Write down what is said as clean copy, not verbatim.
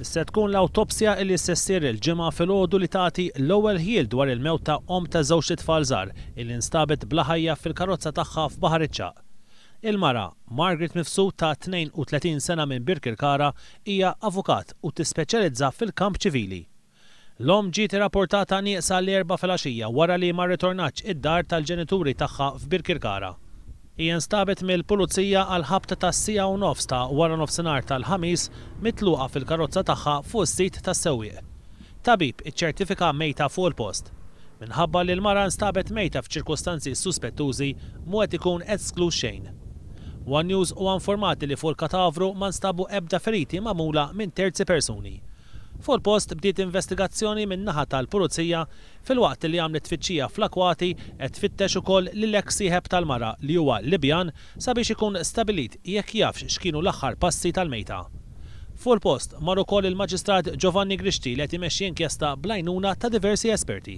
Se tkun l-awtopsja li se ssir il-Ġimgħa filgħodu li tagħti l-ewwel ħjiel dwar il-mewt ta' omm ta' żewġt itfal żgħar illi nstabet bla ħajja fil-karozza tagħha f'Baħar iċ-Ċagħaq. Il-mara, Margaret Mifsud ta' 32 sena minn Birkirkara, hija avukat u tispeċjalizza fil-kamp ċivili. L-omm ġiet irrapportata nieqsa l-Erbgħa filgħaxija wara li ma rritornatx id-dar tal-ġenituri tagħha f'Birkirkara. Hija nstabet mill-Pulizija għall-ħabta tas-siegħa u nofs ta' waranofsinhar tal-Ħamis mitluqa fil-karozza tagħha fuq is-sit tas-sewwieq. Tabib iċċertifika mejta fuq il-post. Minħabba li l-mara nstabet mejta f'ċirkustanzi suspettużi mhu qed ikun eskluż xejn. One News huwa informat li fuq il-katavru ma nstabu ebda feriti magħmula minn terzi persuni. Fuq il-post bdiet investigazzjoni min-naħa tal-Pulizija filwaqt li għamlet tfittxija fl-akwati qed tfittex ukoll lill-eks sieħeb tal-mara li huwa Libjan sabiex ikun stabilit jekk jafx x'kienu l-aħħar passi tal-mejta. Fuq il-post mar ukoll il-Maġistrat Giovanni Grixti li qed imexxi inkjesta bl-għajnuna ta' diversi esperti.